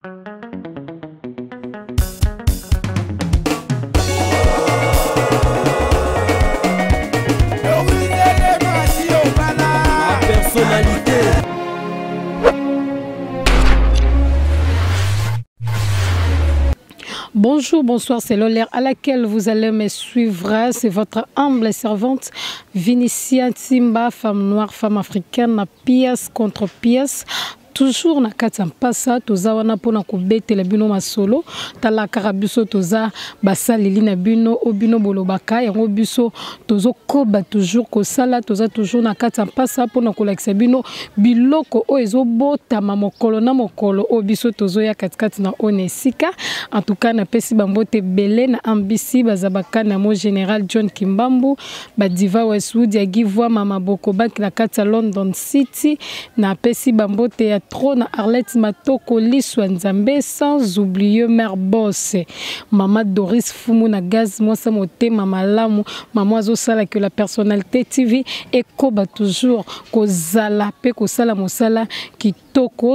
Personnalité. Bonjour, bonsoir, c'est l'heure à laquelle vous allez me suivre. C'est votre humble servante Vinicia Timba, femme noire, femme africaine, pièce contre pièce. Toujours na kati ya mpasa toza wana mpona kobetela bino masolo. Tala kaka biso toza basaleli na bino o bino bolobaka yango biso tozokoba toujours kosala, toza toujours na kati ya mpasa mpona kolakisa bino biloko oyo ezobotama mokolo na mokolo oyo biso tozoya katikati na oyo na esika. En tout cas, napesi bambote ebele na ambisi bazabaka na mo général John Kimbambu, badiva Westwood ya Givwa Mama Boko Bank na kati ya London City. Napesi bambote ya trop na Arlette Matoko Liswa Nzambe, sans oublier mère boss Mama Doris Fumu na gaz mwasa motema malamu, mama azosala que la personnalité TV ekoba toujours kozala pe kosala mosala kitoko.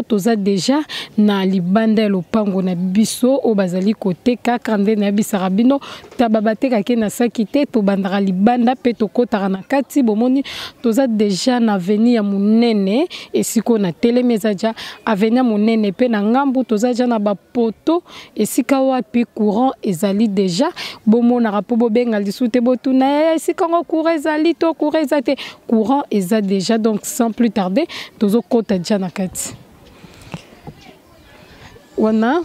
Toza déjà na libanda ya lopango na biso oyo bazali koteka kaka nde nayebisaka bino taba batekaki na saki te, tobandaka libanda pe tokotaka na kati. Bomoni toza déjà na avenue ya monene esika oyo na telemi eza ja avenue ya monene, pe na ngambu toza ja na bapoto esika wapi courant ezali déjà. Bomonaka po bobenga lisusu te, botuna ya esika ngo courant ezali to courant eza te, courant eza déjà. Donc sans plus tarder tozokota ja na kati wana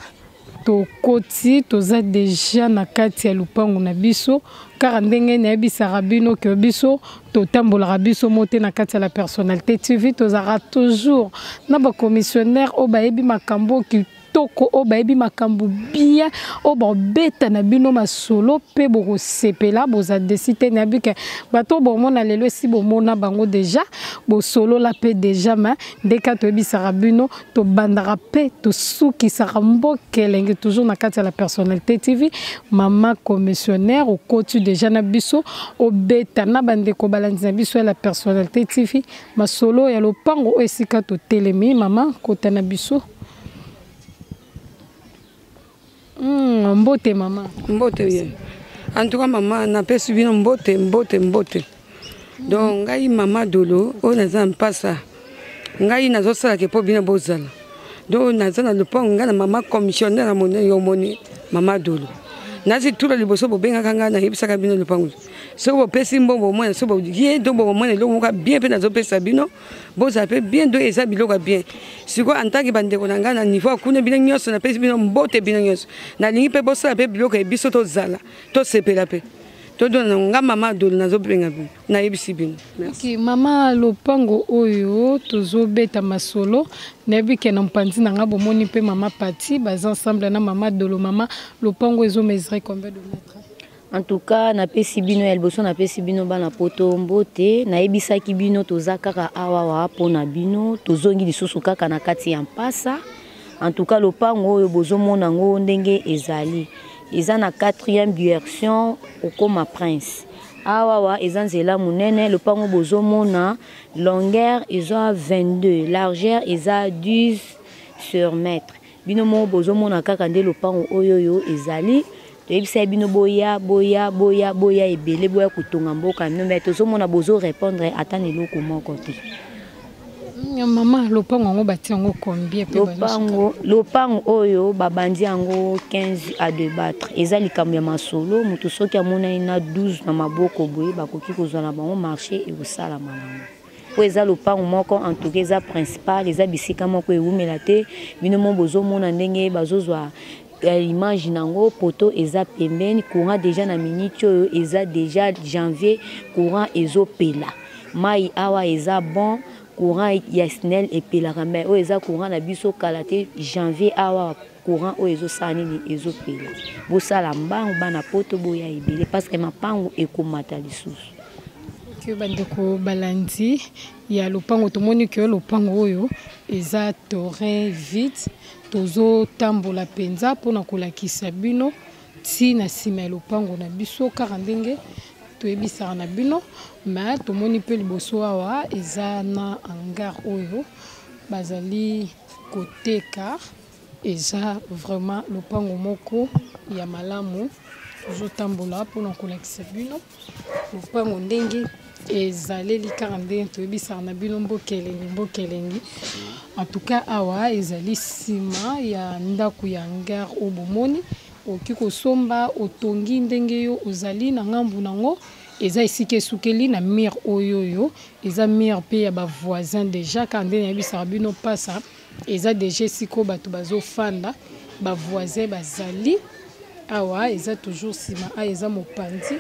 tokoti, toza déjà na kati ya lupango na biso. Kaka ndenge nayebisaka bino ke biso totambolaka biso mo te na kati ya la personnalité TV, tozalaka toujours na bacommissionnaire oyo bayebi makambo kitoko, oyo bayebi makambo bien, oyo babeta na bino masolo mpe bokosepela, boza desi te. Nayebi ke bato bomona lelo esi bomona bango déjà, bosolola mpe déjà, ma ndeka toyebisaka bino tobandaka mpe tosukisaka mboka elenge toujours na kati ya la personnalité TV. Mama commissionnaire okoti déjà na biso, obeta na bandeko balandi na biso ya la personnalité TV masolo ya lopango oyo esika totelemi. Mama kota na biso. Mbote mama. Mbote ye. En tout cas mama napesi bino mbote mbote mbote. Donc ngai mama Dolo oyo naza mpasa, ngai nazosalaka mpo bino bozala. Donc naza na lopango ngai na mama commissionnaire ya monene yo omoni mama Dolo. Nazi tula liboso bobengaka ngai nayebisaka bino lopango. Soki bopesi mbongo bomona, soki boye donc bomona eloko moko bien mpe nazopesa bino bozala mpe bien, donc eza biloko ya bien. Sikoyo en tant que bandeko na ngai na niveau ya kuna bino nyonso napesi bino mbote bino nyonso. Nalingi mpe bosala mpe biloko ya biso tozala tosepela mpe todona nga mama Dolo nazobenga bino nayebisi bino. Merci. Okay, mama lopango oyo tozobeta masolo nayebi ke na mopanzi na nga bomoni mpe mama Pati baza ensemble na mama Dolo. Mama lopango ezo mesurer combien de mètres? En tout cas, napesi bino ya liboso, napesi bino bana poto mbote, nayebisaki bino toza kaka awawa mpona bino, tozongi lisusu kaka na kati ya mpasa. En tout cas, lopango oyo bozomona ngo ndenge ezali, eza na 4e direction okoma Prince. Awawa eza nzela monene, lopango bozomona longueur eza 22, largeur eza 10 sur mètre. Bino moko bozomona kaka nde lopango oyo oyo ezali. Toyebisa bino boya boya boya boya ebele, boya kotonga mboka bino, mais tozomona bozo répondre ata na eloko moko te. Mama lopango yango batie yango combien pe Lopango, lopango oyo babandi yango 15 à débattre. Eza likambo ya masolo, moto soki amonani na 12 na maboko boye bakoki kozwa na bango marché ekosalama nango. Po eza lopango moko en tout cas eza principal, eza bisika moko ewumela te. Bino mo bozomona ndenge bazozwa image nango, poto eza pembeni, courant déjà na minute oyo eza déjà janvier, courant ezopela. Mai awa eza bon, courant ya SNEL epelaka, mais oyo eza courant na biso kala te janvier awa courant oyo ezosala nini ezopela. Bosala mbangu bana poto boya ebele parce que mapangu ekomata lisusu. Ke bandeko balandi ya lopango, tomoni ke lopango oyo eza terrain vide, tozotambola mpenza mpona kolakisa bino ti na nsima ya lopango na biso kaka ndenge toyebisaka na bino. Mais tomoni mpe liboso awa eza na hangar oyo bazali koteka. Eza vraiment lopango moko ya malamu. Tozotambola mpona kolakisa bino lopango ndenge ezaleli, kaka ndenge toyebisaka na bino, mboka elengi, mboka elengi. En tout cas, awa ezali nsima ya ndako ya hangar oyo bomoni. Okoki kosomba, otongi ndenge yo ozali na ngambu nango. Eza esika esukeli na mur oyo. Oyo eza mur mpe ya bavoisin déjà. Kaka nde nayebisaka bino, mpasa eza déjà esika oyo bato bazofanda, bavoisin bazali awa. Eza toujours nsima, a eza mopanzi.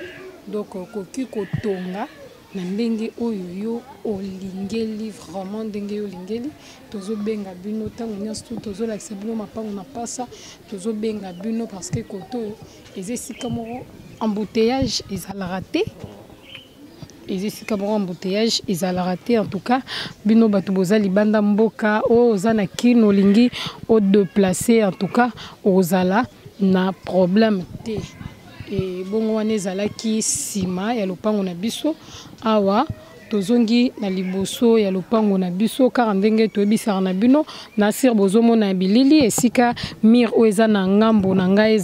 Donc okoki kotonga na ndenge oyo yo olingeli, vraiment ndenge yo olingeli. Tozobenga bino ntango nyonso tu tozolakisa bino mapango na mpasa. Tozobenga bino parce que koto oyo eza esika moko embouteillage ezalaka te, eza esika moko embouteillage ezalaka te. En tout cas, bino bato boza libanda mboka, oyo oza na kino, olingi odéplacer, en tout cas ozala na problème te. E bongo wana ezalaki nsima ya lopango na biso. Awa tozongi na liboso ya lopango na biso, kaka ndenge toyebisaka na bino na sir. Bozomona ya bilili esika mur oyo eza na ngambo na ngai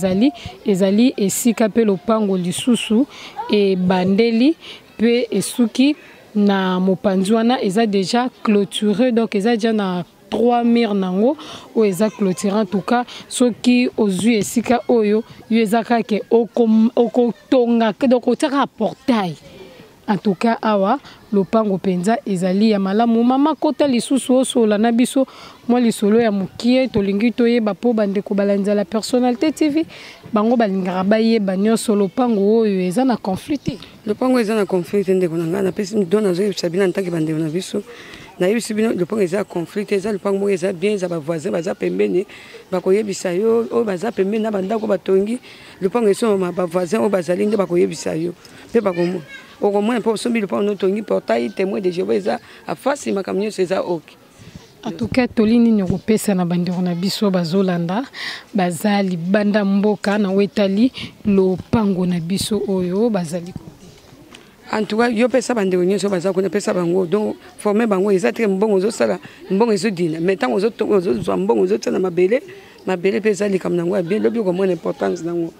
ezali esika mpe lopango lisusu ebandeli mpe esuki na mopanzi wana. Eza déjà clôturé, donc eza déjà na trois murs nango oyo eza clôturé. En tout cas, soki ozwi esika oyo yo, eza kaka okotonga, donc otiaka portail. En tout cas, awa lopango mpenza ezali ya malamu. Mama, kota lisusu, osola na biso mwa lisolo ya mokie. Tolingi toyeba mpo bandeko balandi la Personnalité TV, bango balingaka bayeba nyonso. Lopango oyo eza na conflit te? Lopango eza na conflit te, ndeko na ngai. Napesi don, nazoyebisa bino en tant que bandeko na biso, nayebisi bino, lopango eza conflit te. Eza lopango moko eza bien, eza bavoisin baza pembeni, bakoyebisa yo. Oyo baza pembeni na bandako batongi lopango esomama, bavoisin oyo bazali nde bakoyebisa yo mpe bakomona, okomona mpo osombi lopango, notongi portail, témoin de Jéhovah eza afasi, makambo nyonso eza ok. En tout cas, toli nini okopesa na bandeko na biso bazolanda, baza libanda mboka, na oyo etali lopango na biso oyo bazali? En tout cas, yo pesa bandeko nyonso baza kuna, pesa bango, donc forme bango. Eza te mbongo ozosala, mbongo ezodina, mais ntango ozozwa mbongo, ozotia na mabele. Mabele mpe eza likambo nango ya bien. Lobi okomona importance nango,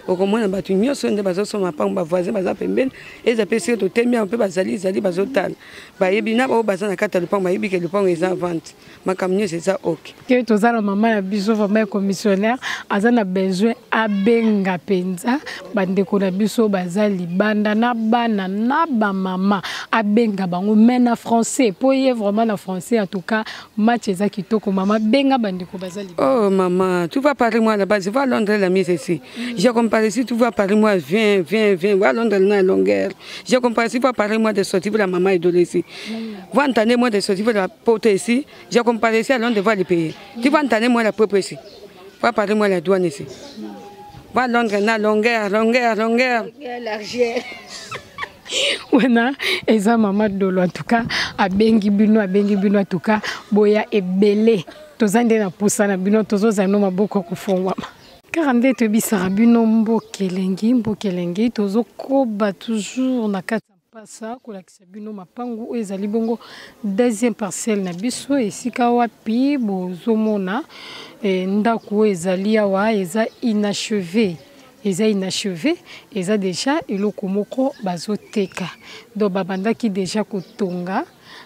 okomona bato nyonso nde bazosoma mapango, bavoisin baza pembeni. Eza mpe sike totemi awa mpe bazali ezali bazotala, bayebi na baoyo baza na kati ya lopango, bayebi ke lopango eza vente, makambo nyonso eza ok. Ke toza na mama na biso vraiment ya commissionnaire, aza na besoin abenga mpenza bandeko na biso baza libanda, na bana na bamama, abenga bango mais na français, mpo ye vraiment na français, en tout cas match eza kitoko. Mama, benga bandeko baza libanda. Oh maman, tu vas parler moi là-bas, je vais à Londres la mise ici. J'ai comparé si tu vas parler moi, viens, viens, viens, va à Londres la longueur. J'ai comparé si tu vas parler moi de sortir pour la maman et de ici. Va entendre moi de sortir pour la porte ici. J'ai comparé ici à Londres, va le payer. Tu vas entendre moi la propre ici. Va parler moi la douane ici. Va à Londres la longueur, longueur, longueur. Largeur. Wana eza mama Dolo. En tout cas, abengi bino, abengi bino. En tout cas, boya ebele, toza nde na pusa na bino, tozozala no maboko ya kofongwama. Kaka nde toyebisaka bino, mboka elengi, mboka elengi. Tozokoba toujours na kati ya mpasa kolakisa bino mapangu oyo ezali bongo deuxième parcelle na biso, esika wapi bozomona ndako oyo ezali awa eza inachevé. Eza inachevé, eza déjà eloko moko bazoteka. Donc babandaki déjà kotonga,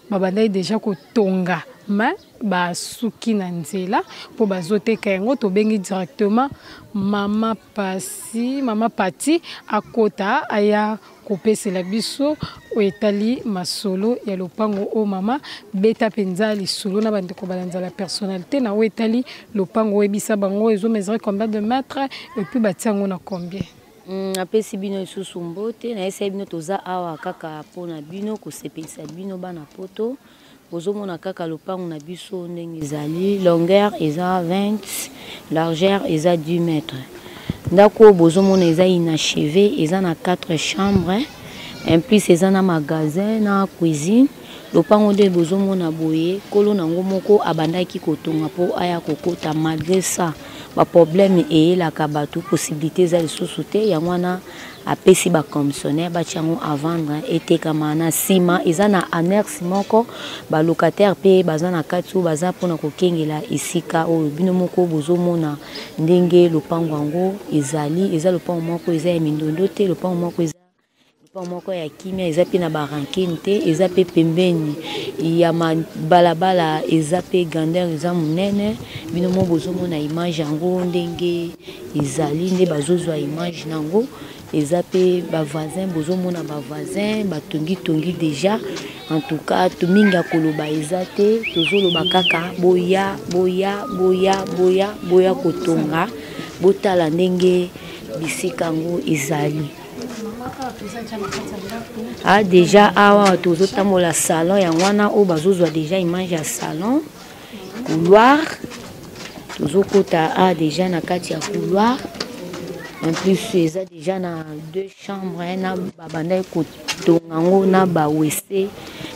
babandaki déjà kotonga, mais basuki na nzela mpo bazoteka yango. Tobengi directement mama Pasi, mama Pati akota, aya kopesela biso oyo etali masolo ya lopango oyo. Mama, beta mpenza lisolo na bandeko balanza Personnalité na oyo etali lopango. Oyebisa bango ezomesurer combien de mètres et puis batia yango na combien? Apesi bino lisusu mbote. Nayesai bino, toza awa kaka mpona bino, kosepelisa bino bana poto. Bozomona kaka lopango na biso ndenge ezali. Longueur eza 20, largeur eza 10 mètres. Ndako oyo bozomona eza inachevé, eza na 4 chambres, en plus eza na magasin na cuisine. Lopango nde bozomona boye, nkolo na yango moko abandaki kotonga mpo aya kokota. Malgré ça, ba problème eyelaka bato, possibilité eza lisusu te. Yango wana apesi ba commissionnaire batia yango à vendre, etekama. Na nsima eza na annexe moko, ba locataire mpe baza na kati oyo baza mpona kokengela esika oyo. Bino moko bozomona ndenge lopango yango ezali. Eza lopango moko eza ya mindondo te, lopango moko eza lopango moko ya kimia, eza mpe na ba rancune te, eza mpe pembeni ya balabala, eza mpe grandeur eza monene. Bino mo bozomona image yango ndenge ezali, nde bazozwa image nango. Eza mpe ba voisin, bozomona ba voisin batongitongi déjà. En tout cas, mingi ya koloba eza te, tozoloba kaka boya, boya, boya, boya, boya kotonga, botala ndenge bisika yango ezali. Ah, déjà awa tozotambola salon, yango wana oyo bazozwa déjà image ya salon, couloir. Tozokota a déjà na kati ya couloir. En plus eza déjà na 2 chambres, na babandaki kotonga yango na ba WC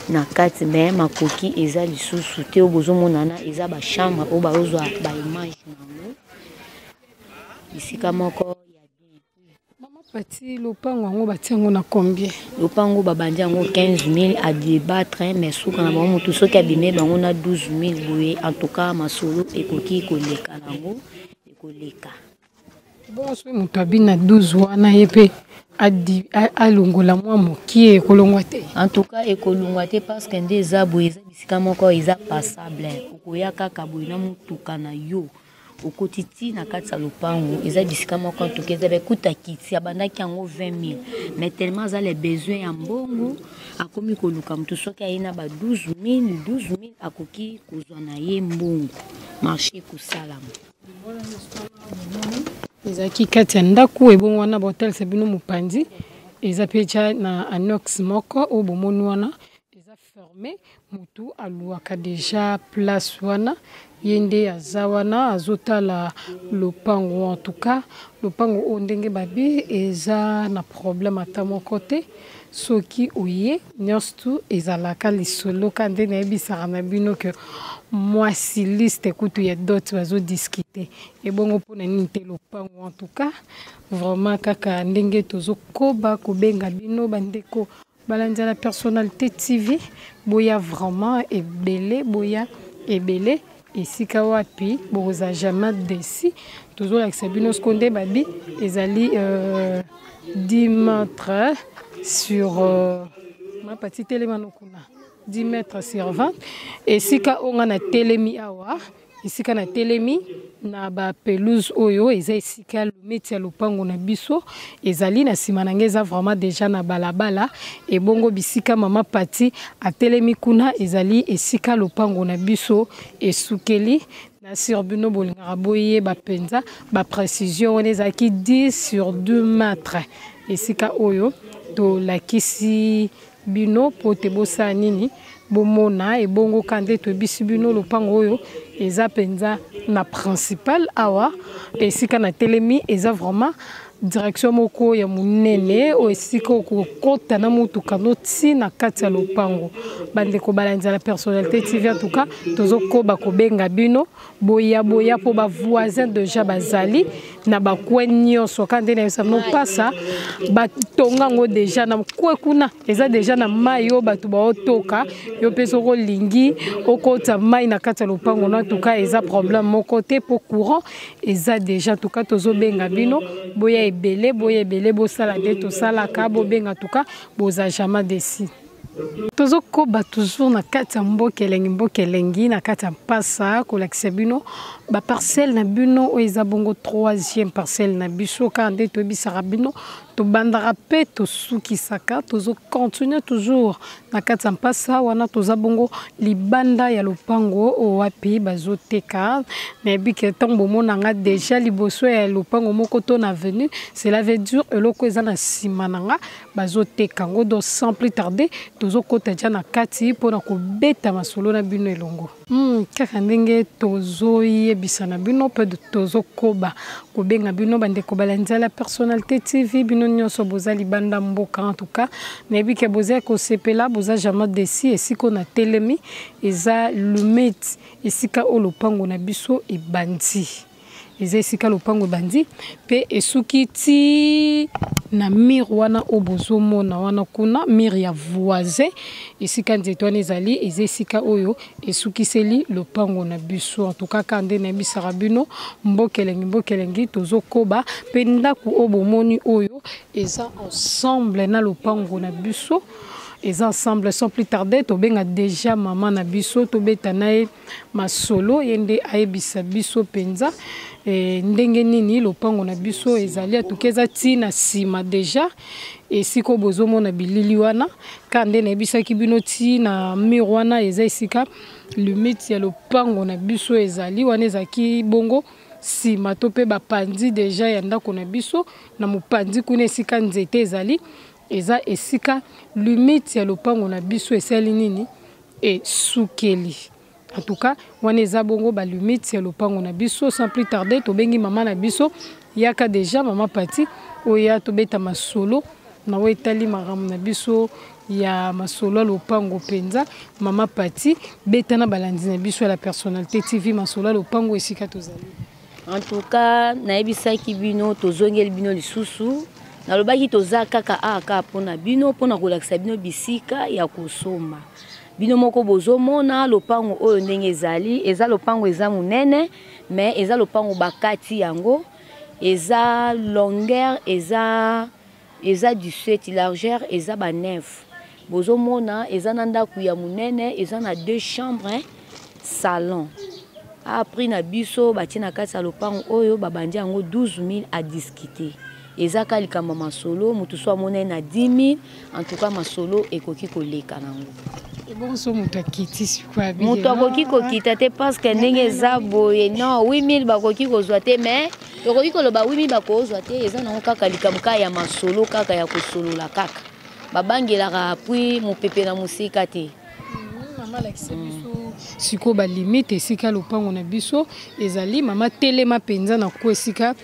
na kati, mais makoki eza lisusu te. Oyo bozomonana eza ba chambre oyo bazozwa ba image nango bisika moko ya bien. Mama Pati, lopango yango batia yango na combien? Lopango babandi yango 15 000 à débattre, mais suka na bango motu soki abime bango na 12 000 boye. En tout cas masolo ekoki koleka nango, ekoleka. Bongo soki moto abi na 12 wana, ye mpe alongola mwa mokie, ekolongwa te? En tout cas ekolongwa te, parce que nde eza boye, eza bisika moko eza passable. Okoya kaka boye na motuka na yo, okoti ti na kati ya lopango, eza bisika moko. En tout cas eza bekuta kiti, abandaki yango 20 000, mais tellement aza le besoin ya mbongo, akomi koluka motu soki aye na ba 12 000, 12 000 akoki kozwa na ye mbongo, marché ekosalama. Ezalaki kati ya ndako, ebongo wana botalisa bino mopanzi, eza mpe tia na annexe moko oyo bomoni wana eza fermé. Motu aluwaka déjà place wana, ye nde aza wana azotala lopango. En tout cas lopango oyo ndenge babi eza na problème ata moko te. Soki oye nyonso tu ezalaka lisolo ka nde nayebisaka na bino ke mwasi liste kutu ya dot bazodiscute, ebongo mpona nini te lopango? En tout cas vraiment kaka ndenge tozokoba kobenga bino bandeko balandi la Personnalité TV, boya vraiment ebele, boya ebele esika wapi bokozala jamais déçus. Tozolakisa bino siko nde babi ezali 10 mètres sur mapati telema no kuna, 10 mètres sur 20. Esika oyo nga na telemi awa, esika na telemi na ba pelouse oyo, eza esika lometi ya lopango na biso ezali. Na nsima na ngai eza vraiment déjà na balabala. Ebongo bisika mama Pati atelemi kuna ezali esika lopango na biso esukeli. Na sur bino bolingaka boyeba mpenza ba précision wana, ezalaki 10 sur 2 mètres esika oyo tolakisi bino mpo te bosala nini, bomona. Ebongo ka nde toyebisi bino, lopango oyo eza mpenza na principal. Awa esika na telemi eza vraiment direction moko ya monene oyo esika okokota na motuka no ti na kati ya lopango. Bandeko balandi ya la Personnalité TV, en tout cas tozokoba kobenga bino, boya, boya, mpo ba voisin déjà bazali na ba coin nyonso. Ka nde nayebisa bino, mpasa batonga yango déjà na kwe kuna, eza déjà na mai oyo bato baotoka. Yo mpe soki olingi okota mai na kati ya lopango na tuka, eza problème moko te, mpo courant eza déjà. Tuka tozobenga bino, boya ebele, boya ebele, bosala nde tosalaka, bobenga tuka, boza jamais déçus. Tozokoba toujours na kati ya mboka elengi, mboka elengi, na kati ya mpasa, kolakisa bino ba parcelle na bino oyo eza bongo troisième parcelle na biso. Kaka nde toyebisaka bino, tobandaka mpe tosukisaka, tozocontinue toujours na kati ya mpasa wana. Toza bongo libanda ya lopango oyo wapi bazoteka. Nayebi ke ntango bomonanga déjà liboso ya lopango moko to na avenue, cela veut dire eloko eza na nsima na nga bazoteka yango. Donc sans plus tarder, tozokota dia na kati mpona kobeta masolo na bino elongo. Kaka ndenge tozoyebisa na bino mpe tozokoba kobenga bino bandeko balandi ya la Personnalité TV, bino. nyonso boza libanda mboka. En tout cas, nayebi ke boza kosepela, boza jamais déçu. Esika oyo natelemi eza limite, esika oyo lopango na biso ebandi. Eza esika lopango ebandi mpe esuki ti na mur wana oyo bozomona wana kuna, mur ya voisin, esika nzete wana ezali, eza esika oyo esukiseli lopango na biso. En tout cas, kaka nde nayebisaka bino, mboka elengi, mboka elengi, tozokoba. Mpe ndako oyo bomoni oyo eza ensemble na lopango na biso, eza ensemble. Sans plus tarder, tobenga déjà mama na biso, tobeta na ye masolo, ye nde ayebisa biso mpenza ndenge nini lopango na biso ezali. Atuka eza ntina nsima déjà esika oyo bozomona bilili wana, kaka nde nayebisaki bino, ti na mur wana eza esika limite ya lopango na biso ezali. Wana ezalaki bongo nsima to mpe bapandi déjà ya ndako na biso. Na mopandi kuna, esika nzete ezali, eza esika limite ya lopango na biso esali nini, esukeli. En tout cas, wana eza bongo balimite ya lopango na biso. Sans plus tarder, tobengi mama na biso. Yaka déjà, mama Pati, oya tobeta masolo na oyo etali makambo na biso ya masolo ya lopango mpenza. Mama Pati, beta na balandi na biso ya La Personnalité TV masolo ya lopango, esika tozali. En tout cas, nayebisaki bino, tozongeli bino lisusu. Nalobaki toza kaka awa kaka mpona bino, mpona kolakisa bino bisika ya kosomba. Bino moko bozomona lopango oyo ndenge ezali. Eza lopango eza monene, mais eza lopango bakati yango. Eza longueur eza 17, largeur eza ba 9. Bozomona eza na ndako ya monene, eza na deux chambres, salon. A prix na biso batie na kati ya lopango oyo, babandi yango 12 000, à discuter. Eza ka likambo ya masolo. Motu so amona ye na 10 000, en tout cas masolo ekoki koleka nango. Ebongo so moto akiti sikoyo? Moto akoki kokita te, parce que ndenge eza boye, non, 8 000 bakoki kozwa te. Mais tokoki koloba 8 000 bakozwa te, eza nango kaka likambo kaka ya masolo, kaka ya kosolola, kaka babangelaka puis mopepe na mosika te. Mama, alakisa biso sikoyo balimite esika lopango na biso ezali. Mama, telema mpenza na ko esika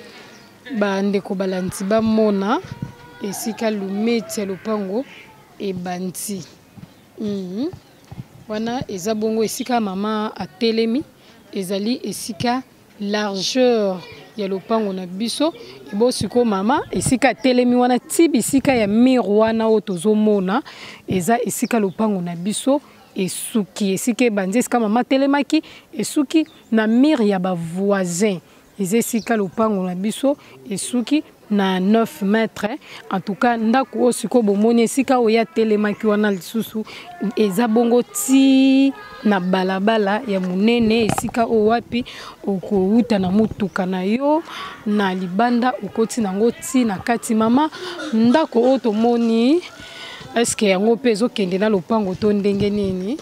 bandeko balandi bamona esika limite ya lopango ebandi. Wana eza bongo esika mama atelemi, ezali esika largeur ya lopango na biso. Ebo sikoyo mama, esika atelemi wana ti bisika ya mur wana oyo tozomona, eza esika lopango na biso esuki, esika ebandi. Esika mama atelemaki esuki na mur ya bavoisin, eza esika lopango na biso esuki na 9 mètres. En tout cas, ndako oyo sikoyo bomoni esika oyo atelemaki wana lisusu, eza bongo ti na balabala ya monene, esika oyo wapi okowuta na motuka na yo na libanda, okoti nango ti na kati. Mama, ndako oyo tomoni, est-ce yango mpe ezokende na lopango to ndenge nini?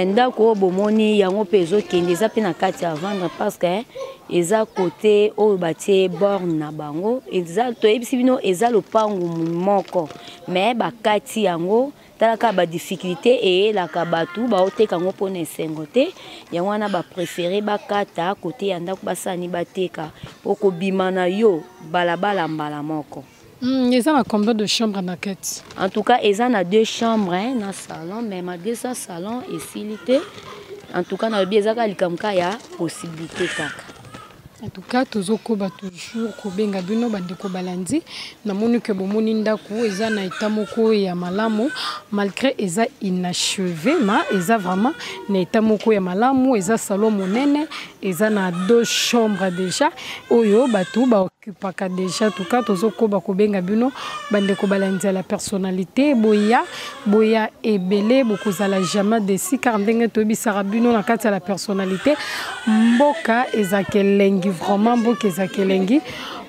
Ndako oyo bomoni, yango mpe ezokende, eza mpe na kati ya vendre, parce que eza kote oyo batie borne na bango. Eza, toyebisi bino, eza lopango moko, mais bakati yango. Tala kaka badifficulté eyelaka bato baoteka yango mpona esengo te. Yango wana bapréféré bakata kote ya ndako, basani bateka mpo kobima na yo balabala mbala moko. Eza na combien de chambre na kati? En tout cas, eza na deux chambres, hein, na salon, mais malgré ça salon esili te. En tout cas, nalobi eza kaka likambo kaka ya possibilité kaka. En tout cas, tozokoba toujours kobenga bino bandeko balandi. Namoni ke bomoni ndako eza na état moko ya malamu, malgré eza inachevé, ma eza vraiment na état moko ya malamu. Eza salon monene, eza na deux chambres déjà oyo bato baoccupaka déjà. En tout cas, tozokoba kobenga bino bandeko balandi ya La Personnalité, boya, boya ebele, bokozala jamais déçu, car ndenge toyebisaka bino na kati ya La Personnalité, mboka ezalaka elengi, vraiment mboka ezalaka elengi.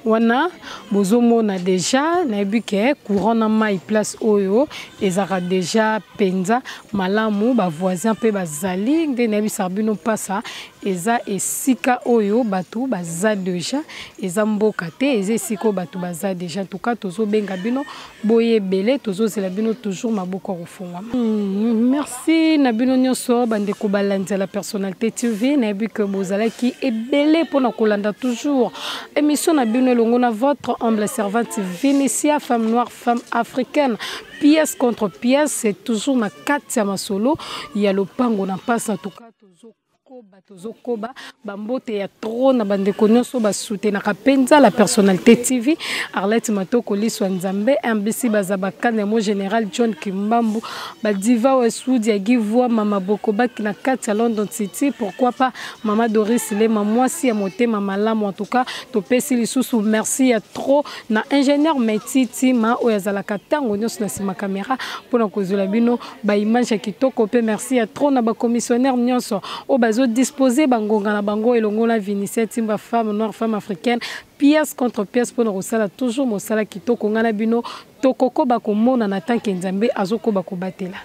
Wana bozomona déjà, nayebi ke courant na mai, place oyo ezalaka déjà mpenza malamu. Bavoisin mpe bazali. Nde nayebisaka bino, mpasa eza esika oyo bato baza déjà, eza mboka te, eza esika oyo bato baza déjà. En tout cas, tozobenga bino, boye ebele, tozozela bino toujours maboko ya kofungwama. Merci na bino nyonso bandeko balandi ya La Personnalité TV. Nayebi ke bozalaki ebele mpona kolanda toujours émission na bino. elongo na votre humble servante Vinicia, femme noire, femme africaine, pièce contre pièce, c'est toujours na kati ya masolo ya lopango na mpasa. En tout cas tozokoba, tozokoba. Bambote ya trop na bandeko nyonso basoutenaka mpenza la Personnalité TV, Arlette Matoko, Liswa Nzambe, MBC, Bazabakane, mo général John Kimbambu, badiva Weswood ya Givwa, mama Bokobaki na kati ya London City, pourquoi pas mama Doris Lema, mwasi ya motema malamu. En tout cas topesi lisusu merci ya trop na ingénieur Meti Tima oyo azalaka ntango nyonso na nsima caméra mpona kozwela bino baimage ya kitoko. Mpe merci ya trop na bacommissionnaire nyonso oyo bazodispose bangonga na bango elongo na Vinicia Timba, femme noire, femme africaine, pièce contre pièce, mpona kosala toujours mosala kitoko. Ngai na bino tokokoba komonana tant que Nzambe azokoba kobatela.